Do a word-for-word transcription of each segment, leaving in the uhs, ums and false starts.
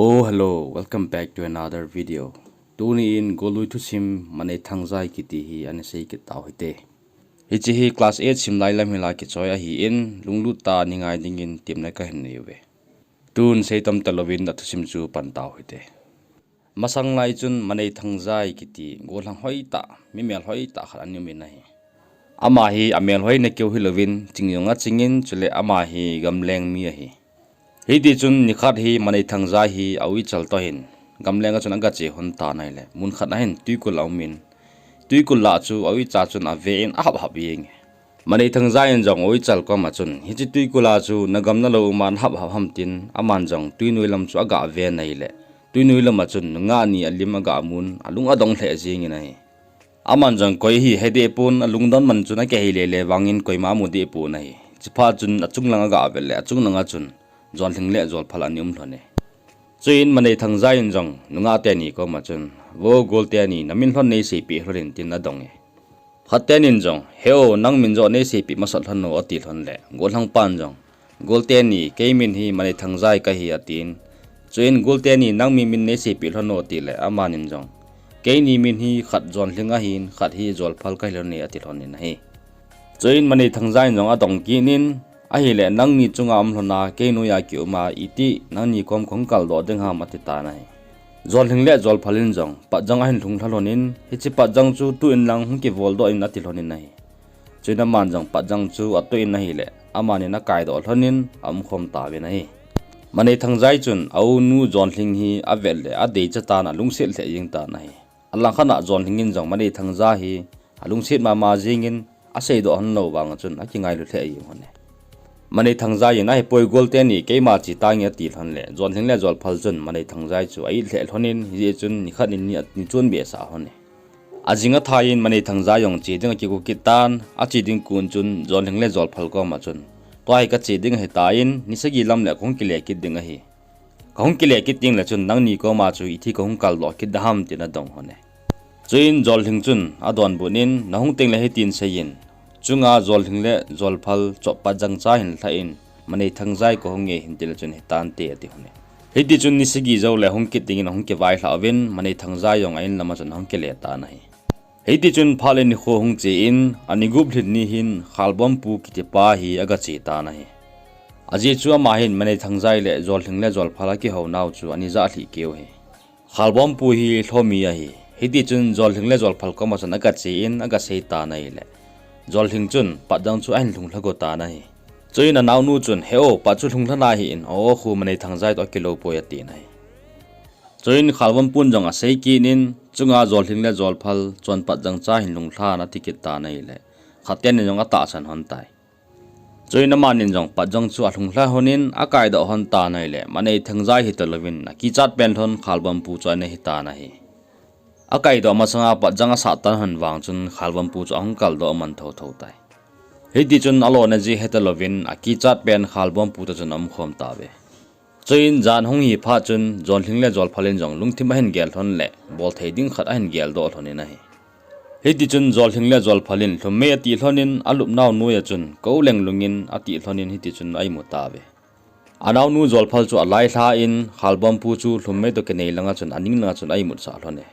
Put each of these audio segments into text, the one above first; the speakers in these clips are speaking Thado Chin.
Oh, hello, welcome back to another video. Tuni in Gollui thusim Manei Thangjai kiti hi ana sei kit tau hite. Hiche hi class eight sim lai lam hi la kichoi ahin, lunglut tah a nei ngai dingin temna kahin nei uve. Tun sei tam talouvin athusim chu pan tau hite. Masang lai chun Manei Thangjai kiti gollhang hoitah, mi mel hoitah khat ana um in ahi. Ama hi amel hoina keu hilouvin, ching jong achingin, chule ama hi gamleng mi ahi. Hiti chun nikhat hi Manei Thangjai hi a uichal toh hin gamleng a chun aga che lhon tan ahile, mun khat a hin twikul aum in, twikul lah chu a uicha chun ave in ahap hap jenge. Manei Thangjai in jong a uichal koma chun, hiche twikul a chu nagam nalou uma nahap hap ham tin, aman jong twinoi lam chu aga ve in ahile, twinoi lam a chun nungah ni alim aga mun, alung adong lheh jengin ahi. Aman jong koi hi he deh pon, alungdon man chun akihei lele vangin koima amu deh pon ahi. Chuphat chun achung lang aga vet le, achung lang a chun Jonlhing le Jolphal ana um lhon e. Chuin Manei Thangjai in jong nungah teni koma chun, "Vo gol teni, namin lhon nei seipeh lhon in," tin adong e. Khat tenin jong, "He o, nang min joh nei seipeh masat lhon o," ati lhon le, gollhang pan jong, "Gol teni, kei min hi Manei Thangjai kahi," atin. Chuin gol teni, "Nang min, min nei seipeh lhon o," ati le, amanin jong, "Keini min hi khat Jonlhing ahin, khat hi Jolphal kahi lhon e," ati lhon in ahi. Chuin Manei Thangjai in jong adong kit in, "Ahile, nangni chunga um lhon a, kei noiya ki um a, iti nangni kom kahung kaldoh ding ham," ati tan ahi. Jonlhing le Jolphal in jong patjang ahin lhung lha lhon in, "Hiche patjang chu tuh in lang hung kivol doh in," ati lhon in ahi. Chuin aman jong patjang chu atuh in ahile, amanin akai doh lhon in aum khom tauvin ahi. Manei Thangjai chun a unu Jonlhing hi avet le adeicha tan, alungset lheh jeng tan ahi. Alangkhat a Jonlhing in jong Manei Thangjai hi alungset mama jengin asei doh lhon lou vang a chun akingailu lheh jeng lhon e. Manei Thangjai in, "Ahipoi gol teni, keima che tange," ati lhon le, Jonlhing le Jolphal chun Manei Thangjai chu a it lheh lhon in, hijeh chun nikhat in ni, ni chun behsah lhon e. Ajing athai in Manei Thangjai jong che ding akigo kit tan, ache ding kon chun Jonlhing le Jolphal koma chun, "Tua hi kache ding ahitan, ni sagi lam le kahung kile kit ding ahi. Kahung kile kit ding le chun nangni koma chu iti kahung kaldoh kit ding ham," tin adong lhon e. Chuin Jonlhing chun adonbut in, "Nahung teng le hitin seiyin, chunga Jonlhing le Jolphal chu patjang cha hin lha in, Manei Thangjai kahung nge hin ti le chun hitante," ati lhon e. Hiti chun ni sagi jou le hung kit dingin ahung kivailhah uvin, Manei Thangjai jong a in lam a chun ahung kile tan ahi. Hiti chun phat le nikho hung che in, ani gup lhin ni hin Khalbompu kiti pa hi aga che tan ahi. Ajeh chu ama hin Manei Thangjai le Jonlhing le Jolphal akihou nau chu ana jah lhih keu ahi. Khalbompu hi lhomi ahi. Hiti chun Jonlhing le Jolphal koma chun aga che in, aga sei tan ahile, Jonlhing chun patjang chu ahin lhung lha go tan ahi. Chuin anaonu chun, "He o, pat chu lhung lha nahi in, o, khu Manei Thangjai toh akilou poi," atin ahi. Chuin Khalbompun jong asei kit in, chunga Jonlhing le Jolphal chun patjang cha hin lhung lhan ati kit tan ahile, khat tenin jong atahsan lhon tai. Chuin amanin jong patjang chu alhung lha lhon in akai doh lhon tan ahile, Manei Thangjai hi talouvin akichat pen lhon Khalbompu chu ana hi tan ahi. Akai doh masanga patjang asat tan lhon vang chun Khalbompu chu ahung kaldoh man thotho tai. Hiti chun alona jeh he talouvin akichat pen Khalbompu toh chun aum khom tauve. Chuin jan hung hi phat chun Jonlhing le Jolphal in jong lungthim ahin gel lhon le, bolthei ding khat ahin geldoh lhon in ahi. Hiti chun Jonlhing le Jolphal in lhum mei ati lhon in, alupnau noiya chun, "Kou leng lung in," ati lhon in hiti chun a imu tauve. Anaonu Jolphal chu alailha in, Khalbompu chu lhum mei toh kinei langa chun, aning langa chun a imutsah lhon e.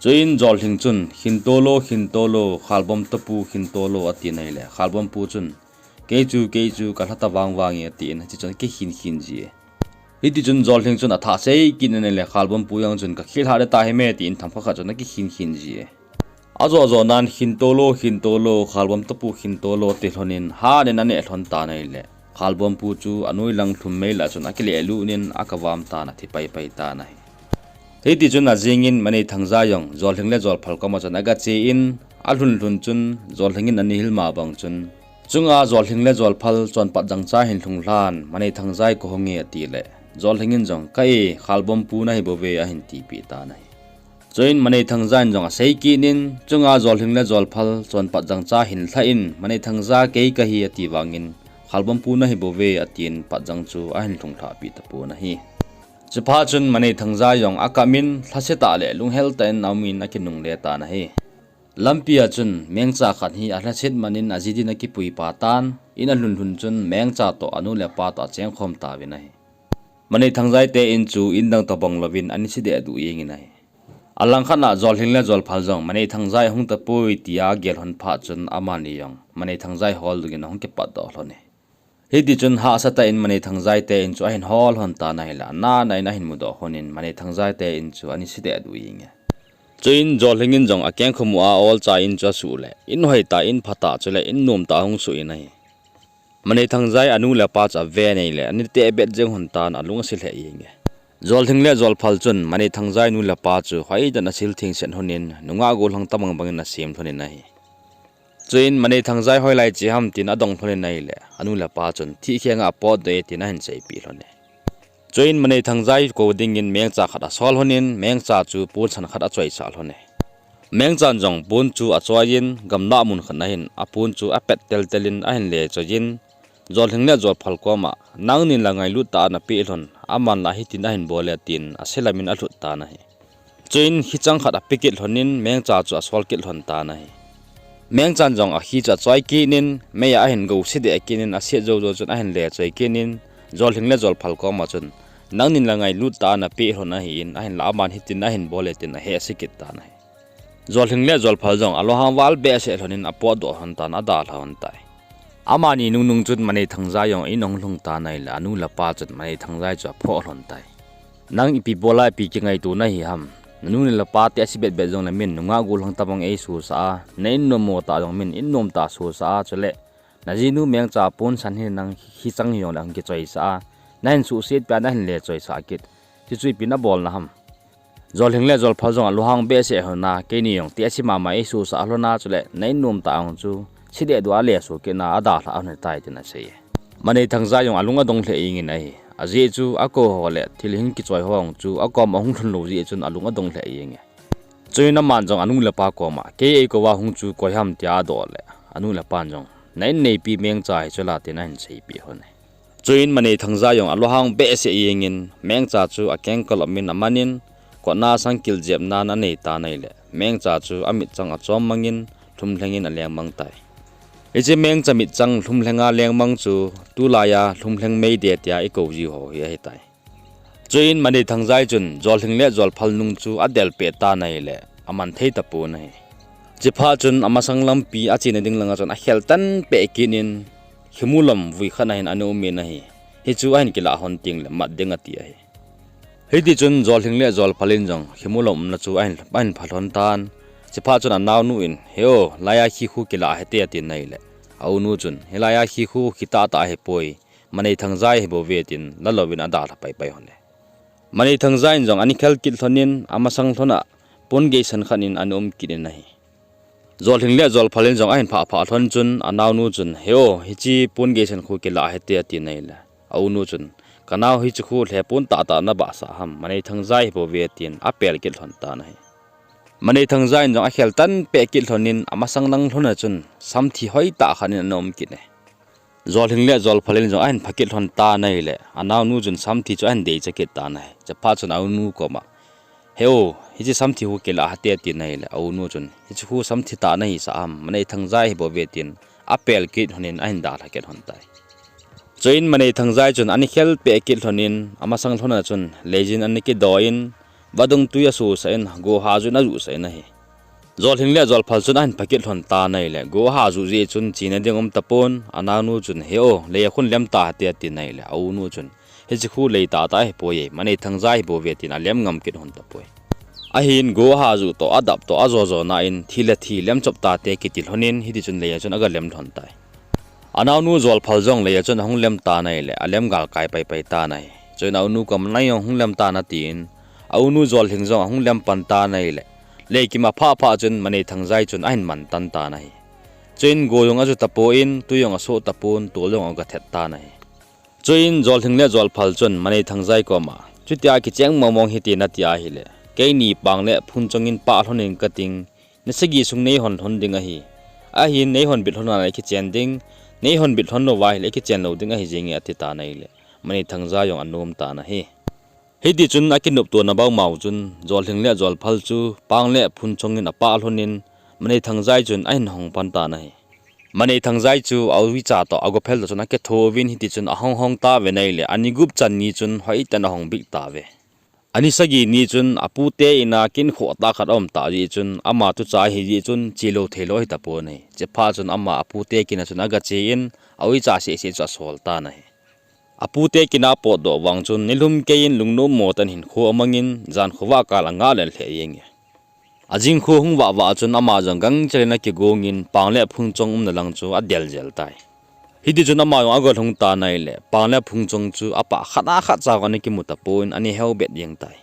Chuin Jonlhing chun, "Khintolo, khintolo, Khalbom topu khintolo," atin ahile, Khalbompu chun, "Kei chu, kei chu, kalha ta vangvang e," atin, hiti chun akikhin khin ji e. Hiti chun Jonlhing chun athah sei kit in ahile, Khalbompu jong chun, "Kakilha ding tahi me," tin themkhat khat chun akikhin khin ji e. Ajo jo nan, "Khintolo, khintolo, Khalbom topu khintolo," ati lhon in, han in aneh lhon tan ahile, Khalbompu chu anoi lang lhum mei lah chun akileh lut in akavam tan, athi paipai tan ahi. Hiti chun ajing in Manei Thangjai jong Jonlhing le Jolphal koma chun aga che in, alhun lhun chun Jonlhing in ana hilma bang chun, "Chunga Jonlhing le Jolphal chun patjang cha hin lhung lhan, Manei Thangjai kahung e," ati le, Jonlhing in jong, "Ka e, Khalbompu nahi bouve," ahin tipeh tan ahi. Chuin Manei Thangjai in jong asei kit in, "Chunga Jonlhing le Jolphal chun patjang cha hin lha in, Manei Thangjai kei kahi," ati vang in, "Khalbompu nahi bouve," atin patjang chu ahin lhung lhah peh tapon ahi. Chuphat chun Manei Thangjai jong akam in, lhasetah le lunghel tah in aum in akinungle tan ahi. Lampi a chun mengcha khat hi alhaset man in aji din akipui pah tan, in alhun lhun chun mengcha toh anu le apa toh acheng khom tauvin ahi. Manei Thangjai te in chu in dang tobang louvin ana se deh duh jengin ahi. Alangkhat a Jolhing le Jolphal jong Manei Thangjai ahung tapoi tia agel lhon phat chun amani jong Manei Thangjai hol dungin ahung kipatdoh lhon e. Hiti chun hahsa tah in Manei Thangjai te in chu ahin hol lhon tan ahile, anana in ahin mudoh lhonin Manei Thangjai te in chu ana se deh duh jenge. Chuin Jolhing in jong akengkhomu a olcha in chu asuh le, in hoitah, in phatah chule in nomtah ahung suh in ahi. Manei Thangjai anu le apa chu ave nei le, ana teh bet jeng lhon tan alung ase lheh jenge. Jolhing le Jolphal chun Manei Thangjai nu le pa chu hoitah in asil thengset lhonin, nungah gollhang tobang bangin asem lhonin ahi. Chuin Manei Thangjai hoilai che ham tin adong lhonin ahile, anu le pa chun thihkhenga apotdoh e tin ahin seipeh lhon e. Chuin Manei Thangjai kou dingin mengcha khat asol lhonin, mengcha chu ponsan khat achoisah lhon e. Mengchan jong pon chu achoiyin, gamlah mun khat ahin apon chu apet teltelin ahin le choiyin, Jolhing le Jolphal koma, nangnin la ngailut tah a napeh lhon, aman la hitin ahin bol e tin ase lamin alhut tan ahi. Chuin khichang khat ape kit lhonin mengcha chu asol kit lhon tan ahi. Mengchan jong akhi chu achoi kitnin, meiya ahin gou se deh kitnin, aset jou jou chun ahin le choi kitnin, Jolhing le Jolphal koma chun, nangnin la ngailut tah a napeh lhon ahin, ahinla aman hitin ahin bol e tin ahehse kit tan ahi. Jolhing le Jolphal jong alunghang val behseh lhonin apotdoh lhon tan, adalha lhon tai. Amani nungnung chun Manei Thangjai jong in ahung lhung tan ahile, anu le apa chun Manei Thangjai chu aphoh lhon tai. Nang ipi bola ipi kingaito nahi ham? Nanu nale pa te ase bet bet jongle min nungah gollhang tobang eisosah a, na in nommo tah jong min in nomtah sosah a, chule najinu mengcha ponsan hi nang khichang hijongle hung kichoisah a, nahin suhset peh a nahin le choisah kit. Chuchu ipi nabolna ham? Jolhing le Jolphal jong alunghang behseh lhon a, keini jong te ase mama eisosah lhon a, chule na in nomtah jong chu se deh duh a aleso kitna adalha lhon tai tin asei e. Manei Thangjai jong alung adong lheh jengin ahi. Ajeh chu akou ho le thil hin kichoi ho jong chu akom ahung lhun lou jeh chun alung adong lheh jenge. Chuin aman jong anu le apa koma, kei eikou a hung chu koi ham tia adoh le, anu le apan jong, na in neipi mengcha hi chu la tin ahin seipeh lhon e. Chuin Manei Thangjai jong alunghang behseh jengin mengcha chu akeng kalopmin amanin, kotna sangkil jepna anei tan ahile, mengcha chu amitchang achom mangin lhumlhengin alengmang tai. Hiche mengcha mitchang lhumlhenga lengmang chu tulaiya lhumlheng meidei tia ikou jiu ho hi ahitai. Chuin Manei Thangjai chun Jolhing le Jolphal nung chu adelpeh tan ahile, aman thei tapon ahi. Chuphat chun amasang lampi achena ding langa chun akhel tanpeh kitnin, khimu lam vui khat a hin ana umin ahi. Hichu ahin kilah lhon tengle mat ding ati ahi. Hitichun Jolhing le Jolphal in jong khimu lam umna chu ahin, ahin pha lhon tan. Chuphat chun anaonu in, he o, laiya khi khu kilah hite atin ahile, aunu chun, hilaiya khi khu khitahtah ahipoi, Manei Thangjai ahibouve tin lalouvin adalha paipai lhon e. Manei Thangjai in jong ana khel kit lhonin, amasang lhona pon geisan khat in ana um kitnin ahi. Jolhing le Jolphal in jong ahin phah phah lhon chun, anaonu chun, he o, hiche pon geisan khu kilah hite atin ahile, aunu chun, kanao, hiche khu lhepon tahtah nabahsah ham, Manei Thangjai ahibouve tin apel kit lhon tan ahi. Manei Thangjai in jong akhel tanpeh kit lhonin, amasang lang lhona chun samthi hoitah khat in ana um kit e. Jolhing le Jolphal in jong ahin pha kit lhon tan ahile, anaonu chun samthi chu ahin deicha kit tan ahi. Chuphat chun aunu koma, he o, hiche samthi khu kilah hite atin ahile, aunu chun, hiche khu samthi tah nahisah ham, Manei Thangjai ahibouve tin apel kit lhonin ahin dalha kit lhon tai. Chuin Manei Thangjai chun ana khelpeh kit lhonin, amasang lhona chun leijin ana kidoh in, vadung tui asusah in, go hahjut in ajuhsah in ahi. Jolhing le Jolphal chun ahin pha kit lhon tan ahile, go ahahjuh jeh chun chena ding um tapon, anaonu chun, he o, lei a khun lem ta hite atin ahile, aunu chun, hiche khu lei tahtah ahipoi, Manei Thangjai ahibouve tin alem ngam kit lhon tapoi. Ahin go ahahjuh toh, adap toh, ajo jona in, thi le thi lem chop tate kiti lhonin, hitichun lei a chun aga lem lhon tai. Anaonu Jolphal jong lei a chun ahung lem tan ahile, alem galkai paipai tan ahi. Chuin aunu koma, nang jong hung lem tan atin, aunu Jolhing jong ahung lem pan tan ahile, lei kim aphah phah chun Manei Thangjai chun ahin man tan tan ahi. Chuin go jong aju tapon, tui jong asoh tapon, tol jong aga thet tan ahi. Chuin Jolhing le Jolphal chun Manei Thangjai koma, chutia kicheng mong mong hite nati ahile, keini pang le phun chongin pah lhonin kating, ni sagi sung neihon lhon ding ahi. Ahin neihon bit lhon a le kichen ding, neihon bit lhon louva ahile kichen lou ding ahi jenge ati tan ahile, Manei Thangjai jong anom tan ahi. Hitichun akinoptona baumau chun, Jolhing le Jolphal chu pang le phun chongin apah lhonin, Manei Thangjai chun ahin hong pan tan ahi. Manei Thangjai chu a uicha toh a gophel toh chun akitho uvin hiti chun ahong hong tauve ahile, ani gup chan ni chun hoitah in ahong bik tauve. Ani sagi ni chun apute in a kin khoh tah khat aum tah jeh chun ama tucha ahi jeh chun chelou theilou ahi tapon ahi. Chuphat chun ama apute kin a chun agache in a uicha seh seh chu asol tan ahi. Apute kin a apotdoh vang chun nilhum kei in lungnom mo tah in hinkho amang in jan khovah kal angah lheh lheh jeng e. Ajing kho hung vah vah chun ama jong gangchel in akigong in pang le phung chong umna lang chu adel jel tai. Hiti chun ama jong agol hung tan ahile pang le phung chong chu apah khat a khat cha ana kimu tapon ana heu bet jeng tai.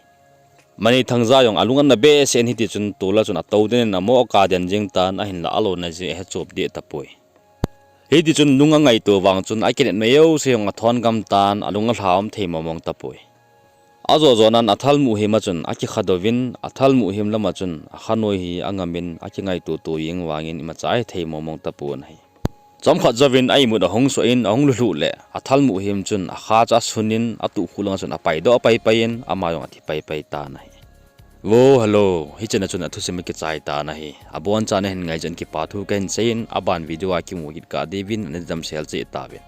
Manei Thangjai jong alung ana behseh in hiti chun tol a chun atou den in amo aka den jeng tan ahinlah alona jeh ahe chop deh tapoi. Hiti chun nung angaito vang chun akinet mai jouse jong athon gam tan alung alha um thei mong mong tapoi. Ajo jo nan athal muhim a chun akikha douvin athal muhim lam a chun akha noi hi angam in akingaito to jeng vang in imacha ahe thei mong mong tapon ahi. Chomkhat jouvin a imut ahung soh in ahung lulhuh le athal muhim chun akha chu asun in atuh khu lang a chun apaidoh apai pai in ama jong athi pai pai tan ahi. Vo, hello, hiche a chun athusim akichai tan ahi. Abonchan nahin ngai jeh in kipa thu kahin sei in aban video a kimu kit kah diuvin nadamsel cheh tauvin.